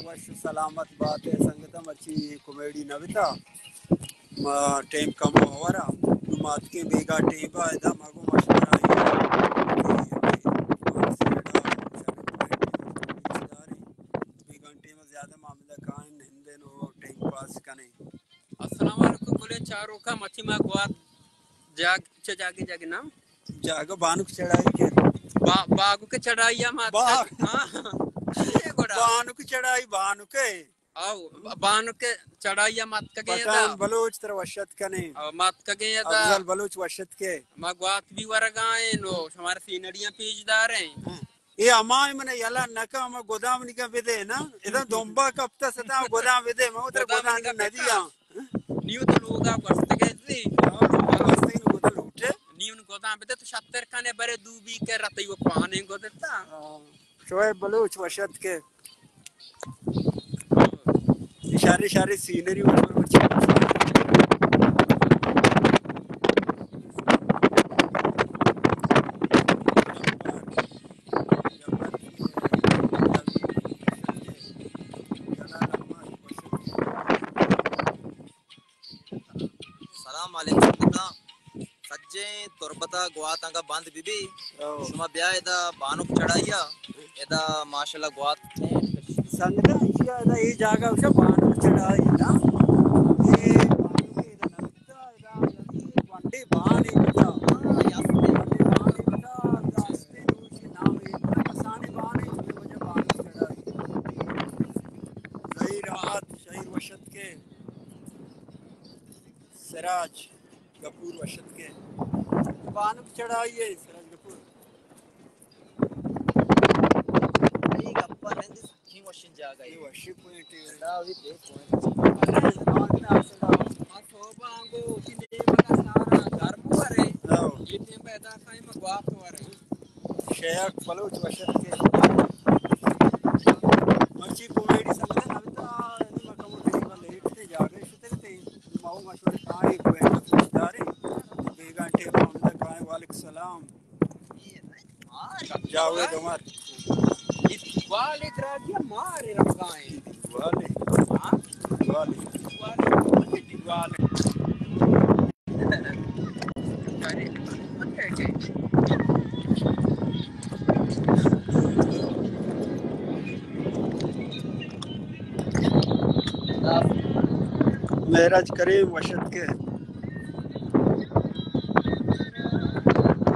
وش سلامت بات ئے سنگتاں، مرچی کامیڈی نہ بیتا، ما ٹیم کم ہور ءَ، نوں ما اتکیں بیگاہ ٹیم ءَ، ادا ما گوں مشورہ ایں کہ بیگاہ ٹیم ءَ زیادہ معاملہ کائیں، نندیں و ٹیم پاس کنیں۔ السلام علیکم کلیں چاروکاں، مرچی ما گوات جاگ، چہ جاگے، جاگے نام؟ جاگہ بانک چڑھائی کے۔ با-، باغ کے چڑھائی ہم آتا۔ باغ۔ ہاں۔ یہ گڑا۔ بانک چڑھائی، بانک ہے۔ او، بانک چڑھائی ہم آت کگے پٹھان دا۔ بلوچ تر وشت کنے۔ او، مات کگے دا۔ افضل بلوچ وشت کے۔ ما گوات بھی ورگائیں، نو شمار سینڑیاں پیش داریں۔ ہاں۔ اے ہما من یلا نکا، ہما گدام نکا بدے نا۔ ادا دمبا کپتا ستا گدام بدے، ما تر گدام گدام نکا ندیا۔ نیو تو لوگا گوستگے زی۔ ہاں، گوستگے نو گدام لوٹے۔ نیو نو گدام بدے تو شتر کنے برے دو بی کے رتی و پانے گدتا۔ ہاں۔ شعیب بلوچ وشت کے۔ اشارے، اشارے سینری اوپر بچے۔ سلام علیکم سنگتاں۔ سجیں تربت ءَ گوات انگا بند بہ بی۔ او۔ شما بیا ادا بانک چڑھائی ءَ، ادا ماشاءاللہ گوات سنگتاں، ایشی ءَ ادا اے جاگہ گوشا بانک چڑھائی نا۔ اے بانک ادا نہ بیتا، ادا گونڈے بانے بیتا۔ ہاں، یاستے۔ گونڈے بانے بیتا، یاستے نوشی نام اے بیتا، کسانے بانے، اے وجہ بانک چڑھائی۔ ظہیر احمد، شہیر وشت کے۔ سراج گپور وشت کے۔ بانک چڑھائی ہے سراج گپور۔ اے گپا نندی سکیں وشیں جاگہ ہے۔ اے وشیں پوائنٹ ہے۔ دا وی دے پوائنٹ۔ ما صوبہ آنگو کی نیمگا سارا گرم ورے۔ ہاں۔ یہ ٹیم پیدا خائیں ما گوات ورے۔ شیخ بلوچ وشت کے۔ مرچی کامیڈی سنگت نہ بیتا، نی ما کمو ٹیم لیٹ تے جاگہ شتر تے۔ ما او مشورہ کائیں کوئی دارے۔ بیگاں ٹیم ہم تک آئیں۔ وعلیکم السلام۔ جاوید عمر۔ والے دراجی مارے رکھائیں۔ والے۔ ہاں؟ والے۔ والے۔ والے۔ معراج کریم وشت کے۔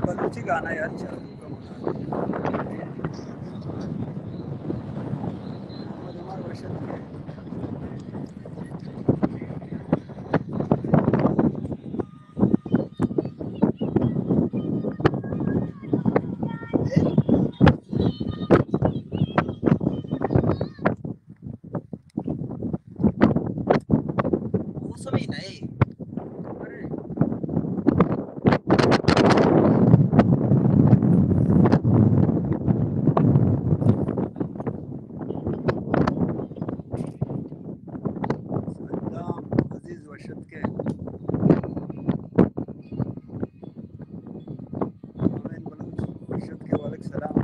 بلوچی گانا یار، چل۔ محمد عمر وشت کے۔ موسم ہی نہیں۔ صدام عزیز وشت کے۔ آمین بلوچ وشت کے، وعلیکم السلام۔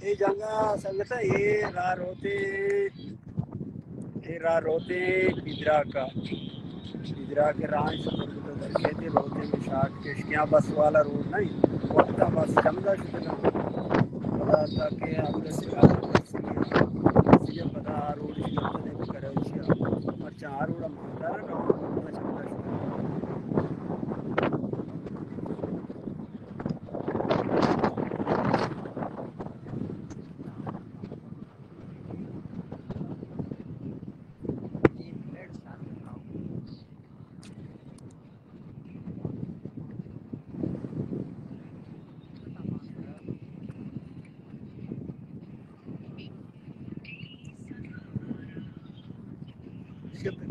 اے جنگا سنگتا، اے راہ روتے، اے راہ روتے پیدراکا۔ پیدراک راہ شکر کتا درکیتے، روتے میں شاٹ کشکیاں، بس والا روڈ نہیں، وقتا بس چمدا شکتا۔ پدا تاکہ ہم رسیگا، رسیگا پدا روڈ شکتا دے کروچیا۔ مرچاں آ روڈ ہم دار نہ، وقتا چمدا شکتا۔ کپے۔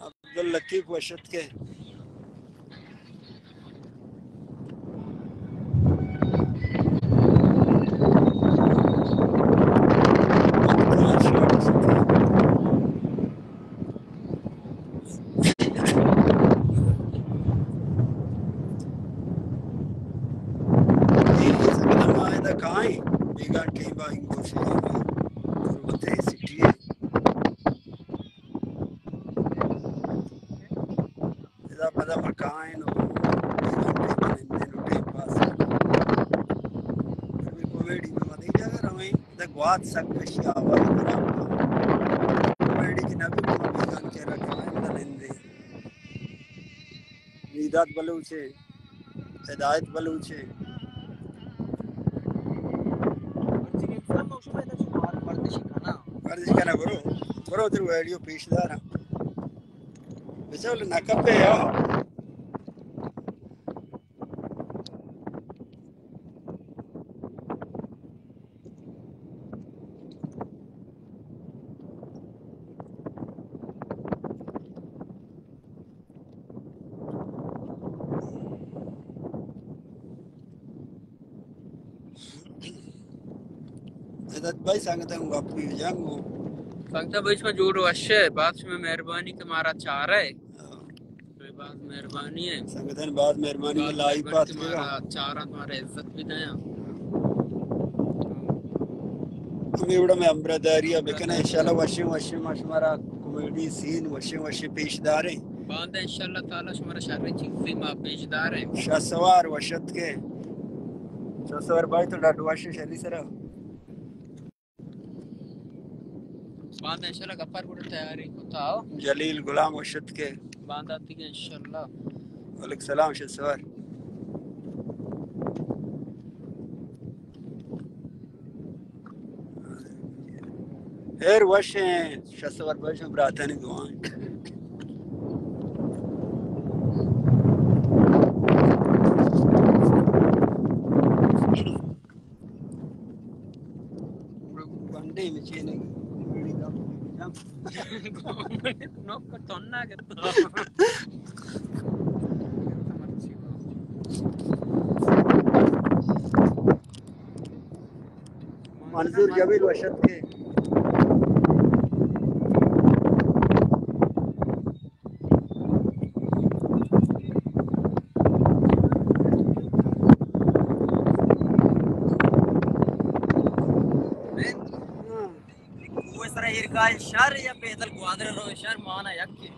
عبداللطیف وش اتکے۔ ما ادا کائیں، بیگاہ ٹیم ءَ انگوش ءَ تربت ءِ سٹی ءَ۔ ادا پدا ما کائیں ءُ بیگاہ ٹیم ءَ نندیں ءُ ٹیم پاس کنیں۔ کامیڈی میں ما دگہ جاگہ رویں، ادا گوات سک کشی، آواز خراب۔ کامیڈی کہ نہ بیت، ما بیگاہ ءِ کرّا کائیں، ادا نندیں۔ میداد بلوچ ءِ، ہدایت بلوچ ءِ۔ ورزش کناں، برو، برو تر ویڈیو پیش داراں۔ بچا بلے نہ کپے یا۔ ہدایت بھائی، سنگتاں گوں گپ بی جنگ۔ سنگتاں بھائی، شما جوڑ وش ئے، باز شمئے مہربانی کہ مارا چارئے۔ ہاں۔ شمئے باز مہربانی ئے۔ سنگتاں باز مہربانی، باز لائیو مہربانی پات کہ مارا چارا، مارا عزت بی دیاں۔ ہمے وڑا مئے ہمراہداری ءَ بکناں، انشاءاللہ وشیں وشیں ما شمارا کامیڈی سین وشیں وشیں پیش داریں۔ باندا انشاءاللہ تعالی شمارا شریں چیزے ما پیش داریں۔ شہسوار وش اتکے۔ شہسوار بھائی تو ڈاڈ وش ئے شری سرا۔ باندا انشاءاللہ گپار گڑا تیاری کتا۔ جلیل غلام وش اتکے۔ باندا تیگے انشاءاللہ۔ وعلیکم السلام شہسوار۔ ہیر وش ایں، شہسوار بھائی شما براتانی دعا ایں۔ گونڈے مچینے گڑی دا۔ نوک تنّا گتا۔ منظور جمیل وش اتکے۔ کوہ سرا ایر کائے شر یا پیدل گوادر رو شر، مانا یکے۔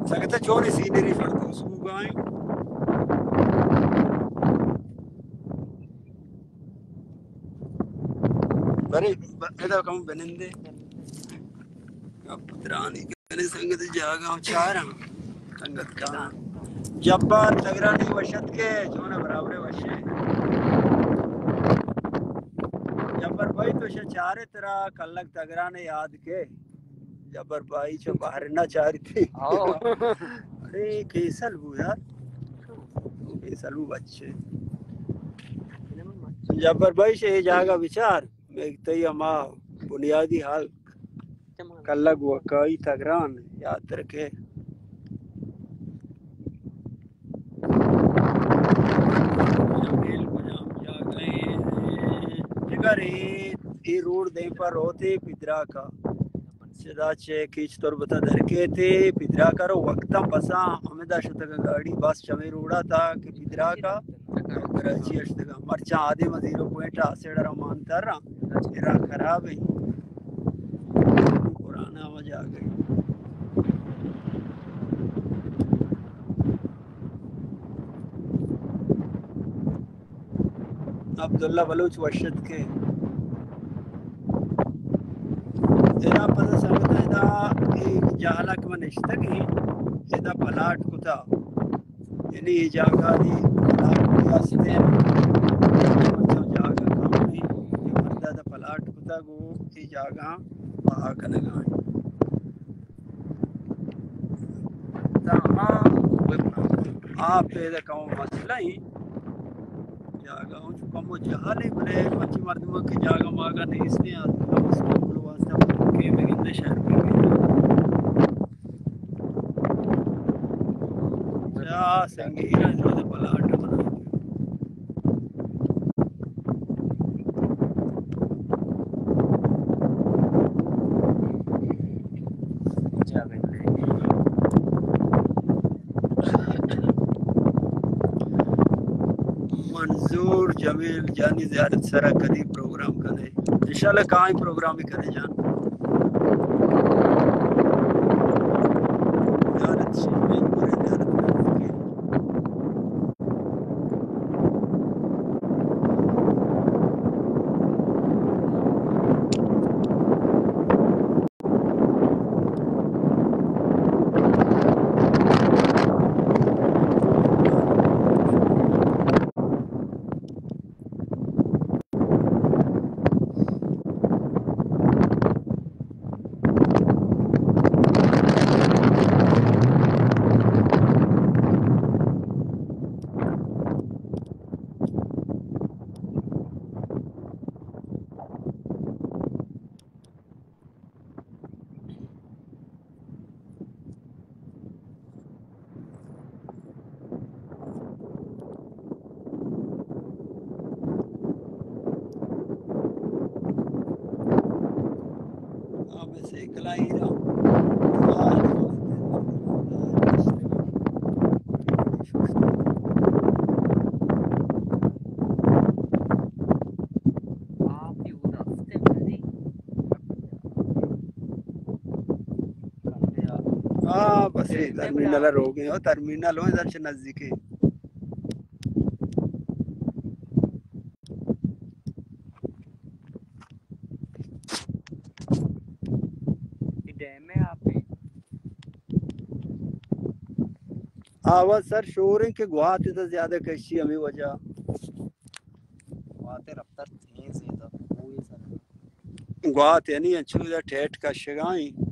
سنگت چونیں سینری فردوس بوگا ایں۔ برے ب-، ادا کم بنندے۔ گپ درانی کنے سنگت جاگہ ہم چاراں۔ سنگت کاں۔ جبار تگرانی وش اتکے، چون برابر وشے۔ جبار بھائی تو شہ چارے ترا کلک تگرانے یاد کے۔ جبار بھائی چو بہر نہ چارتی۔ ہاں۔ ارے کیسل بو یار۔ کیسل بو بچے۔ جبار بھائی شہ اے جاگہ بچار۔ میگتئی ہما بنیادی حال کلگ وکائی تگران یاد رکھے۔ جمیل کجام جاگہ ایں؟ جگر اے، اے روڈ دیم پر روتے پدراکا۔ چدا چہ کیچ تربتا در کیتے، پدراکا رو وقتا بساں ہمدا شتگاں گاڑی بس چمے روڈا تا کہ پدراکا کراچی اشتگاں۔ مرچاں آدے ما زیرو پوائنٹ آ سیڑا را مانتر را خراب ایں۔ قرآن آ وجہ گئی۔ عبداللہ بلوچ وش اتکے۔ ادا پدا سنگتاں، ادا اے جہلا کہ ما نشتگیں، ادا پلاٹ کتا، یعنی اے جاگہ دی پلاٹ کتا استیں، مطلب جاگہ کم ایں، اے مرد ادا پلاٹ کتا گو اے جاگہ بہا کنگا ایں۔ تا ہما آپ پیدا کم مسئلہ ایں۔ جاگہ ہوں چو کمو جہلیں، بلے مرچی مردماں کہ جاگہ ماگہ نیستیں، آ کم از کم گڑا واسطہ کہ بگندے شہر بگندے۔ چا سنگیر ایں، جو پلاٹ بنا۔ منظور جمیل جانی زیارت سرا کدی پروگرام کنے؟ انشاءاللہ کائیں پروگرام کنے جان۔ زیارت شیرین پورے زیارت نزدیکی۔ ہاں، بس اے ٹرمینل ءَ روگ ءَ ایں، او ٹرمینل ہوں ادا چہ نزدیک ایں۔ اے ڈیم ءِ آپ ایں۔ آواز سر شور ایں کہ گوات ادا زیادہ کشی، ہمے وجہ۔ گوات ءِ رفتار تیز ایں، تو کوئی سر۔ گوات یعنی انچو ادا ٹیٹ کشگا ایں۔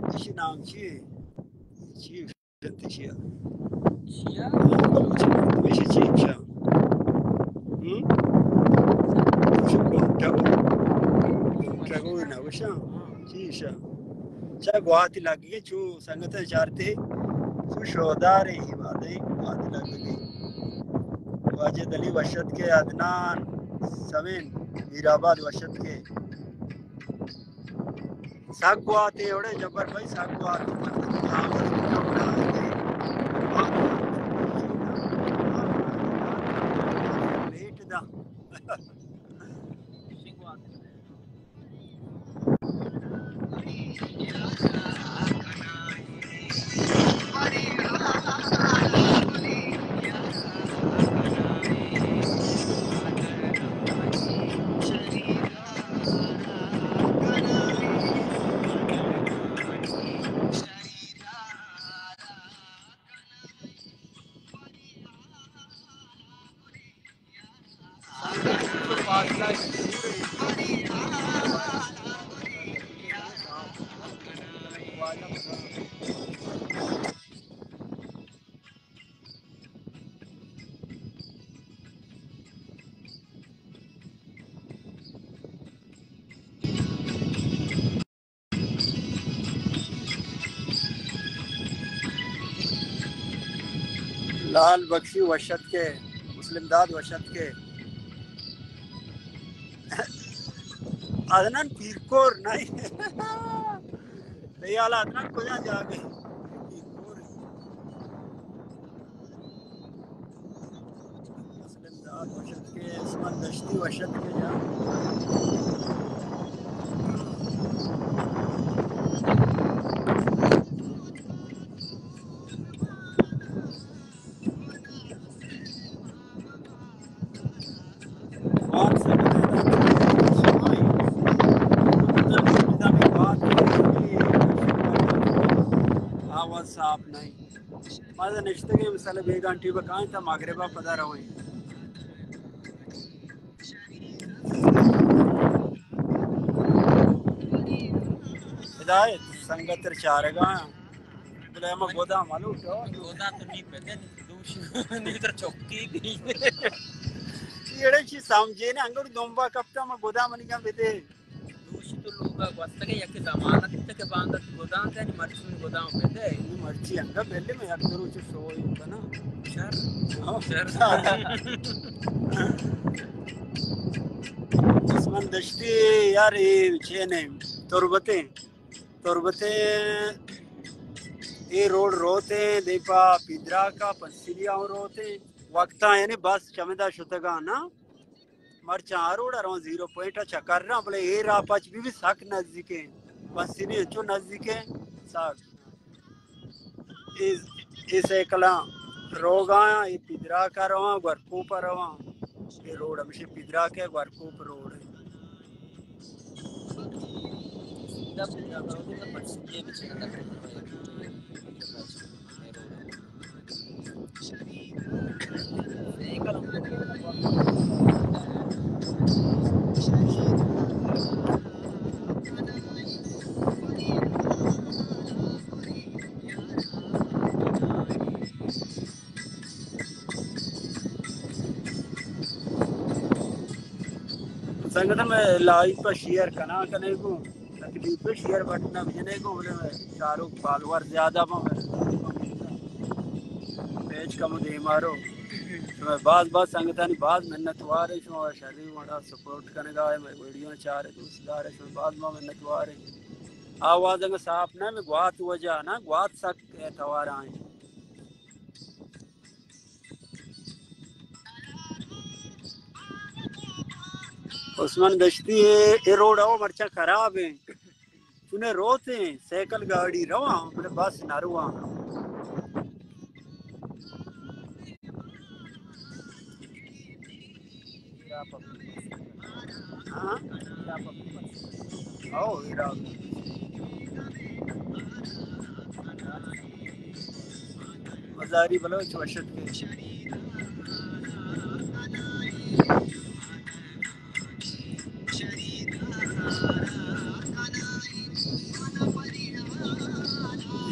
ایشی نام چی ایں؟ چی جنت ایشی ءَ؟ چیا؟ بلوچی، ایشی چی ایشا؟ ہم؟ ایشی گونٹو؟ گونٹو نہ گوشاں۔ چی ایشا؟ چا گواتی لگی چو سنگت چارتے، چو شودار ایں، وعدے گواتی لگی۔ واجد علی وش اتکے، عدنان سمین میر آباد وش اتکے۔ سک گواتے اوڑے جبر بھائی، سک گواتے۔ Let the. لال بخشی وش اتکے، مسلم داد وش اتکے۔ عدنان پیرکور نہیں۔ تئی حال عدنان کجا جاگہ؟ پیرکور۔ مسلم داد وش اتکے، عثمان دشتی وش اتکے جان۔ آواز صاف نہیں۔ ما نشتگیں مثال بیگاں ٹی بکائیں تا مغربا پدا رویں۔ ہدایت سنگت چارگا بلے ہم گودام ملو۔ گودام تو نہیں پہ دے، دوش نہیں تر چوکی گئی۔ ایڑے چی سمجھے نا، انگڑ دنبا کپتا ما گودام نہیں کم بدے۔ دوشی تو لوگا گوستگے، یکے زمانہ دیتا کہ باندا گدان کنی، مرچی من گدان بندے۔ نی مرچی انگا بلے میں یک دو روچ شو ہوئی کنا۔ شر۔ ہاں۔ شر۔ عثمان دشتی یار، اے چے نے، تربتیں، تربتیں، اے روڈ روتیں، دیپا پیدراکا، پنسیلیاں روتیں، وقتا یعنی بس چمدا شتگا نا۔ مرچاں آ روڈ ءَ رواں زیرو پوائنٹ ءَ چکر راں، بلے اے راہ پچ بی بی سک نزیکیں، بس سنی انچو نزیکیں سک۔ اے، اے سائیکلاں روگاں، اے پیدراک ءَ رواں، گورکوپ ءَ رواں۔ اے روڈ ہمیشہ پیدراک ءِ گورکوپ روڈ۔ سنگتاں، مئے لائیو پہ شیئر کناں کنے گوں، تکلیف پہ شیئر بٹن ءَ بجنے گوں، بلے مئے چاروک فالوور زیادہ باں، مئے پیج کم دیما رو۔ شمئے باز باز سنگتانی باز منت وار ایں، شما شری وڑا سپورٹ کنگا اے، مئے ویڈیو چارے دوست دار اے، شمئے باز ما منت وار ایں۔ آواز انگا صاف نہ، مئے گوات وجہ نہ، گوات سک توار ایں۔ عثمان دشتی، اے، اے روڈ او مرچاں خراب ایں۔ چونے روتیں، سائیکل گاڑی رواں، بلے بس نہ رواں۔ ہاں؟ او، ہیرا۔ مزاری بلوچ وش اتکے۔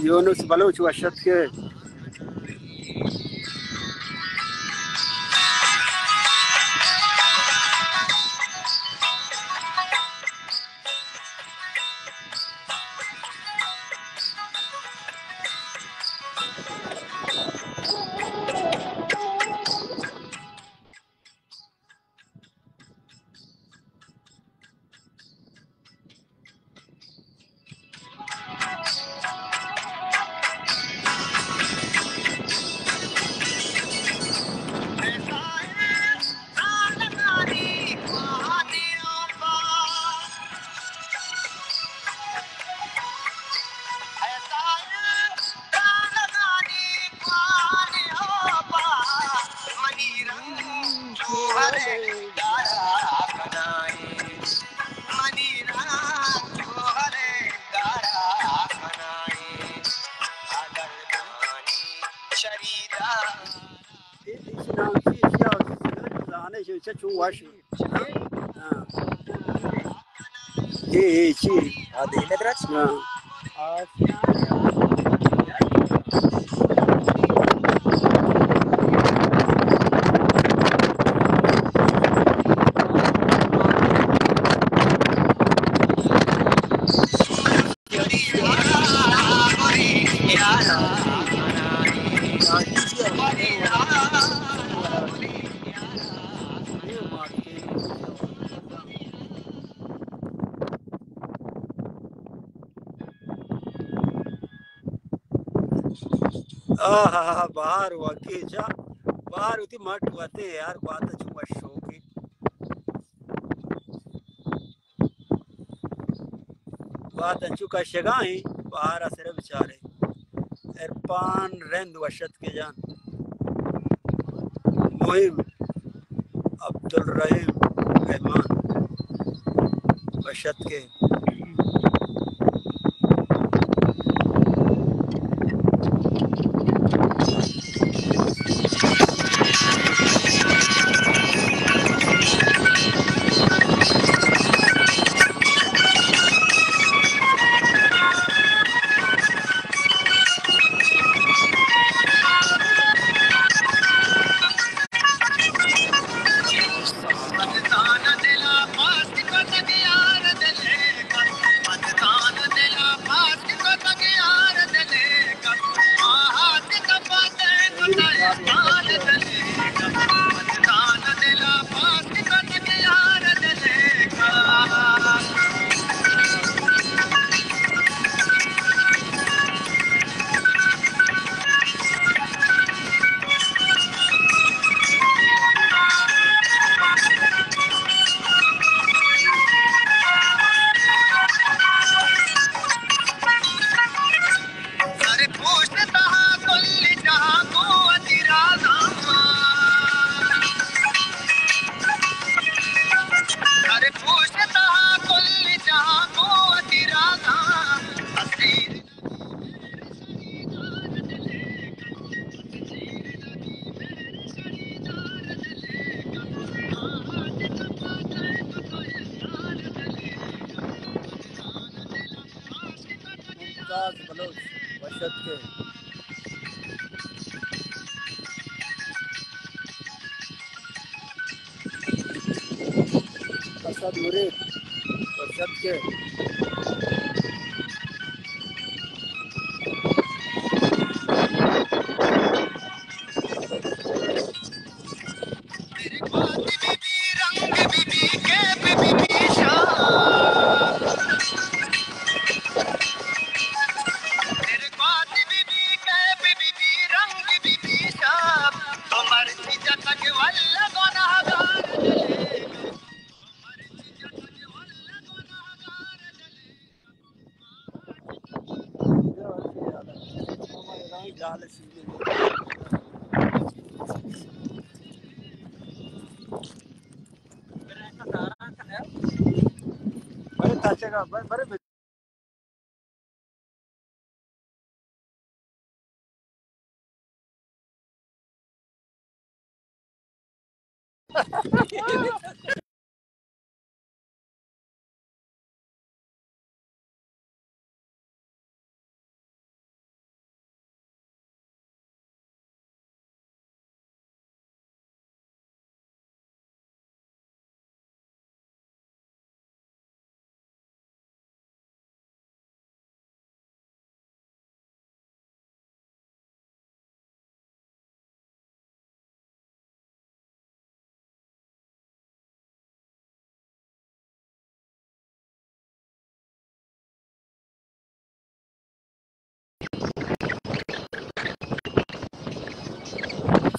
یونس بلوچ وش اتکے۔ اے، اے، چی؟ ہاں۔ آہا، بہار واقعی چا، بہار وتی مٹ وتے یار، گوات چو وش شوقی۔ گوات انچو کشگا ایں، بہار ءَ سر بچارے۔ عرفان رند وشت کے جان۔ مہم عبدالرحیم رحمان وشت کے۔ ممتاز بلوچ وشت کے۔ اسد مرید وشت کے۔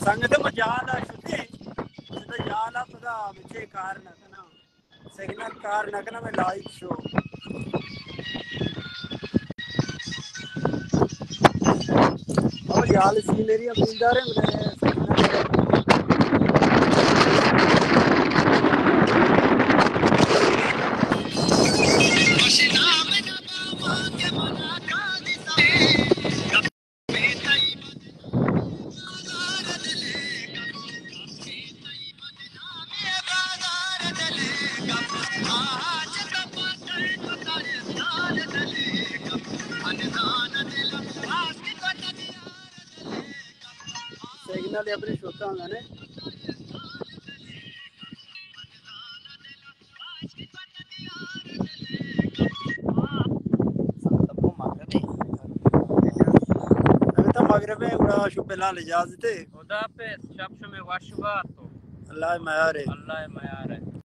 سنگت، ما جالا شتیں، شتہ جالا، پدا مچے کار نہ کناں، سگنل کار نہ کناں، میں لائیو شو۔ اور یال سینری ہم دیندار ہیں، میں نہ لیبرے شوتاں گنے۔ اگہ تا مغرب ہے، گڑا شو بلال اجازت ہے۔ خدا حافظ، شپ شمے وش بات۔ اللہ میارے۔ اللہ میارے۔